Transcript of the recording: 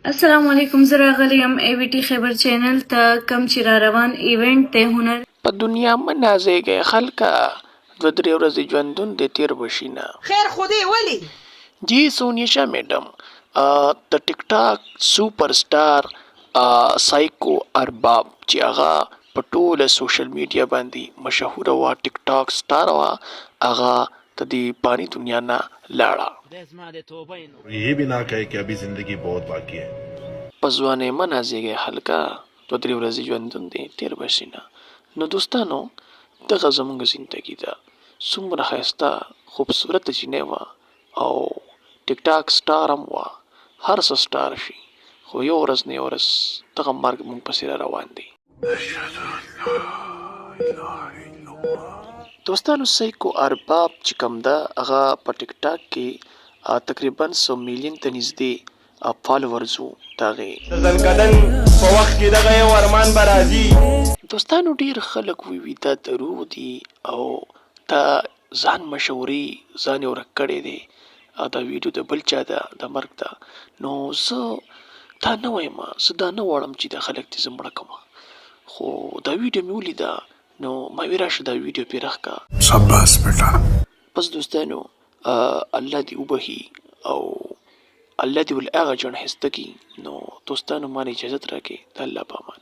السلام علیکم زه راغلی یم ای وی ټی خیبر چینل ته کوم چې را روان ایونټ دی هنر. په دنیا مه نازیږی خلکه دوه دری ورځی ژوندون دی تیر به شینه. خیر خو دی ولی؟ جی سونیشا میډم د ټیک ټاک سوپر سټار سایکو ارباب چې هغه په ټوله سوشل میډیا باندې مشهوره وه ټیک ټاک سټار وه هغه د دې پانی دنیا نه لاړه. یه بی نا کهې که ابی زندګی بهت باقی هې. په ځوانۍ مه نازیږی هلکه دوه دری ورځی ژوندون دی تیر به شینه نو دوستانو دغه زمونږ زندګی ده څومره ښایسته خوبصورته جینۍ وه او ټیک ټاک سټار هم وه هر څه سټار شي خو یو ورځ نه یو ورځ دغه مرګ مونږ پسې را روان دی. دوستانو سیکو ارباب چې کوم ده هغه په ټیک ټاک کې تقریبا څو میلیون ته نږدې فالوورز وو د هغې. د ځنکدن په وخت کې دغه یو ارمان به راځي. دوستانو ډیر خلک وي دا دروغ دي او دا ځان مشهوري ځان یې ورک کړی دی او دا ویډیو د بل چا ده د مرګ ده نو زه دا نه وایم زه دا نه غواړم چې دا خلک دې زه مړه کړم خو دا ویډیو مې ولیده نو ما وی راشه دا ویډیو پرې راښکه. شاباس بیټا. بس دوستانو الله دې وبخي او الله دې ول هغه ژوند ښایسته کړي نو دوستانو ماله اجازت راکړئ د الله په امان.